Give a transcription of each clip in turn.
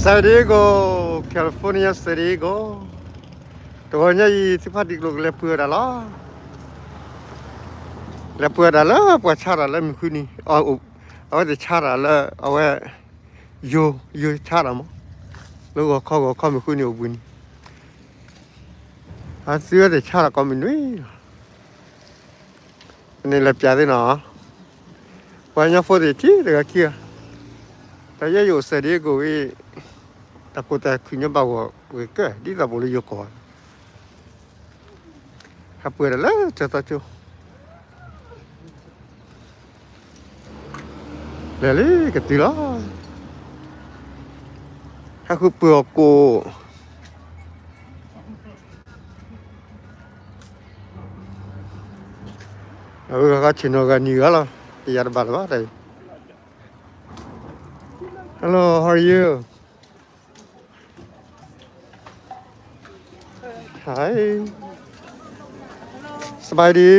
San Diego, California, San Diego. တဂီၤညါအံၤ သုဖါတံၢ်ကျိၤကလဲၤပှ့ၤဝဲဒၣ်လီၤ. လဲၤပှ့ၤဝဲဒၣ်လၢပှၤဆါတၢ်လၢမုၢ်ဃုနံၤ, အဝဲသ့ၣ်ဆါတၢ်လၢအဝဲ ယိၤ, ယိၤဆါတၢ်မး, လၢဂီၤခီဂီၤခီမုၢ်ဃုနံၤအိၣ်ဘှံးနံၤ, အသုဝဲသ့ၣ်ဆါတၢ်ကိးမုၢ်နွံလီၤ. န့ၣ်လဲၤပၠးသ့ၣ်နီၤ, ပှၤကညီဖိသ့ၣ်ထံၣ်တဂၤခံဂၤ, တၢ်ယဲယအိၣ် San Diego ဝံၤ, တၢ်ကိၢ်တၢ်ခုၣ်ညီဘၣ်ဂီၢ်ဂ့ၤကဲ ဒ်သိးပအိၣ်လၢယိၤကီၢ်, ဟးပှ့ၤတၢ်လၢကၠၢၤသီကၠိ လဲၤလံကတုၤလီၤ. ဟဲဃုပှ့ၤအီၣ်ကိၣ်, အဝဲဂၤဆ့ၣ်နီၤဂၤနံၤဂၤလီၤ, တယၤတဘၣ်လၢၤဘၣ်တၢ်အံၤ. Hello, how are you? Hi. စဘၢၣ်ဒံ.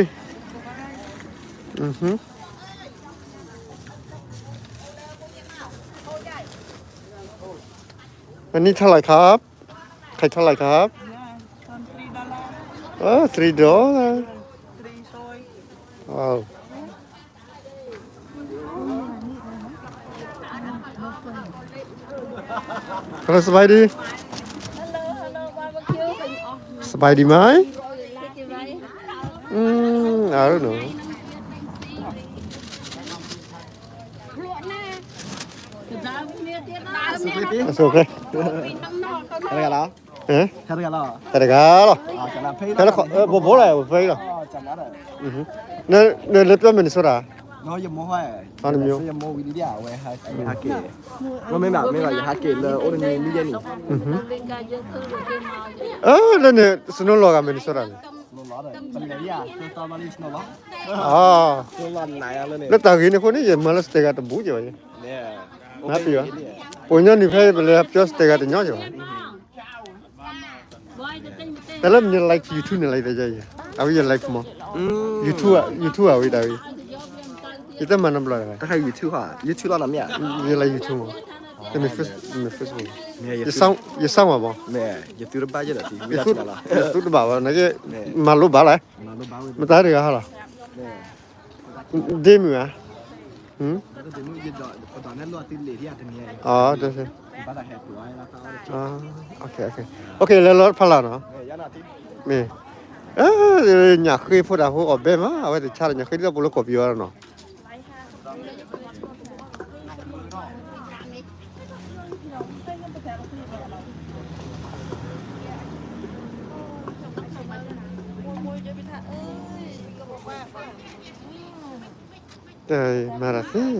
อันนี้เท่าไหร่ครับ? ไข่เท่าไหร่ครับ? Oh, three dollar. Wow. Hello, สบายดี. สบายดีไหม? อืม I don't know. โอเค ဟဲတဂၤလီၤ. ဟဲတဂၤလီၤ. ဟဲလၢ ဘိဘိလၢ ဘိဖဲလီၤ. နလၢပျီ Minnesota? မ့မ့ၢ် မ့ၢ် ယဟးက့ၤလၢအိၣ်တနံၤမံယဲၢ်နံၤ. လၢန့ၣ် snow လီၤဂၤ Minnesota န့ၣ်. လၢတၢ်ဂ့ၤန့ၣ်အဃိန့ၣ် ယမၤလၢ Stella တဘူးကဲဘၣ်ယဲ. နပျီ ပှၤကညီနုၢ်ဖဲပလဲၤပျီ Stella တညီကဲဘၣ်. တၢ်လၢမ့ၢ် like YouTube န့ၣ် like တယဲယဲ, အဝဲယ like မး, YouTube အဝဲဒၣ်ဝဲ, ယတမၤနီတဘျီတဂၤ, တခါ YouTube ဟါ, YouTube လီၤနီၤမ့ၢ်ဧါ, ယ like YouTube မး, တမ့ၢ် Facebook, ယ sound မး, ယသူတဘၣ်ယဲဒီး, ယသူတဘၣ်ဘၣ်, နက မၤလိဘၣ်လဲၣ်, မတၤတဂၤဟါလီၤ, ဒ့မုၣ်ဧါ. အ လဲၤလီၤတဖၣ်လၢ်နီၤ, မ့ၢ် ညၣ်ဃ့ဖိတၢ်ဖိအီၣ်ဘဲမး, အဝဲသ့ၣ်ဆါဒီးညၣ်ဃ့ဒ်သိးပအိၣ်လၢကီၢ်ပယီၤလီၤနီၤ. တၢ်မၤတၢ်သ့.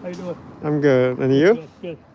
How you doing? I'm good. And you? Good, good.